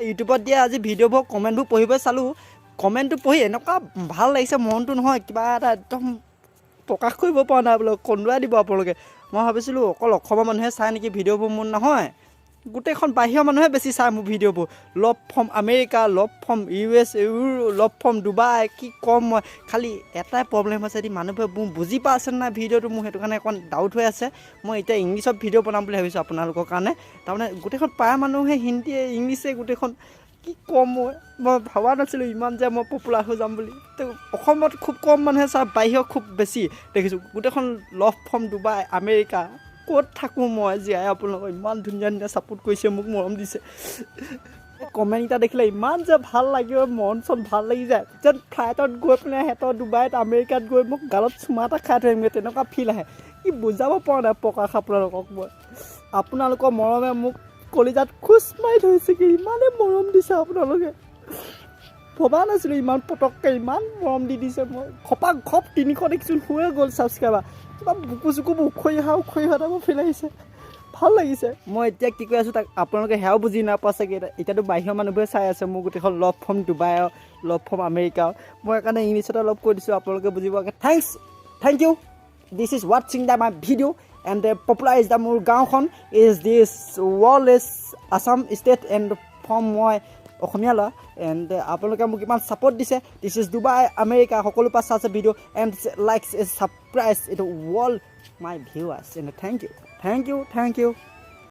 ইউটিউবত দিয়া আজি ভিডিঅ'বোৰ, কমেণ্টবোৰ পঢ়িব চালোঁ। কমেণ্টটো পঢ়ি এনেকুৱা ভাল লাগিছে মনটো নহয়, কিবা এটা একদম প্ৰকাশ কৰিব পৰা নাই বোলো, কন্দুৱাই দিব আপোনালোকে। মই ভাবিছিলোঁ অকল অসমৰ মানুহে চাই নেকি ভিডিঅ'বোৰ মোৰ। নহয়, গোটেইখন বাহিৰৰ মানুহে বেছি চায় মোৰ ভিডিঅ'বোৰ। Love from America, love from US, love from Dubai. কি ক'ম মই? খালি এটাই প্ৰব্লেম হৈছে দি, মানুহবোৰে মোৰ বুজি পাইছে নাই ভিডিঅ'টো মোৰ, সেইটো কাৰণে অকণ ডাউট হৈ আছে। মই এতিয়া ইংলিছত ভিডিঅ' বনাম বুলি ভাবিছোঁ আপোনালোকৰ কাৰণে। তাৰমানে গোটেইখন প্ৰায় মানুহে হিন্দীয়ে ইংলিছে গোটেইখন। কি ক'ম মই? মই ভবা নাছিলোঁ ইমান যে মই পপুলাৰ হৈ যাম বুলি। তো অসমত খুব কম মানুহে চায়, বাহিৰত খুব বেছি দেখিছোঁ। গোটেইখন লভ ফ্ৰম ডুবাই, আমেৰিকা। ক'ত থাকোঁ মই জীয়াই? আপোনালোকৰ ইমান ধুনীয়া ধুনীয়া ছাপোৰ্ট কৰিছে, মোক মৰম দিছে। কমেণ্টকেইটা দেখিলে ইমান যে ভাল লাগিব, মন চন ভাল লাগি যায়, যেন ফ্লাইটত গৈ পেলাই সিহঁতৰ ডুবাইত, আমেৰিকাত গৈ মোক গালত চুমা এটা খাই থৈ আহিমগৈ, তেনেকুৱা ফিল আহে। কি বুজাব পৰা নাই প্ৰকাশ আপোনালোকক মই। আপোনালোকৰ মৰমে মোক কলিজাত খোচ মাৰি ধৰিছে। কি ইমানেই মৰম দিছে আপোনালোকে! ভবা নাছিলোঁ ইমান পটককৈ ইমান মৰম দি দিছে। মই খপা খপ 300 দেখিছোঁ, হৈয়ে গ'ল ছাবস্ক্ৰাইবাৰ। কিবা বুকু চুকুবোৰ উখৰি অহা উখৰি অহা টাইপৰ ফিল আহিছে, ভাল লাগিছে। মই এতিয়া কি কৈ আছোঁ তাক আপোনালোকে সেয়াও বুজি নাপোৱা চাগে। এতিয়াতো বাহিৰৰ মানুহবোৰে চাই আছে মোৰ গোটেইখন, love from Dubai, love from America. মই সেইকাৰণে ইংলিছতে অলপ কৈ দিছোঁ আপোনালোকে বুজিব। Thanks, thank you. This is watching the my video and popular is the মোৰ গাঁওখন is this world is Assam state and from মই অসমীয়া ল'ৰা এণ্ড আপোনালোকে মোক ইমান ছাপৰ্ট দিছে। This is Dubai, America, সকলো পৰা চাইছে video and likes is surprise এইটো world my viewers and thank you, thank you, thank you.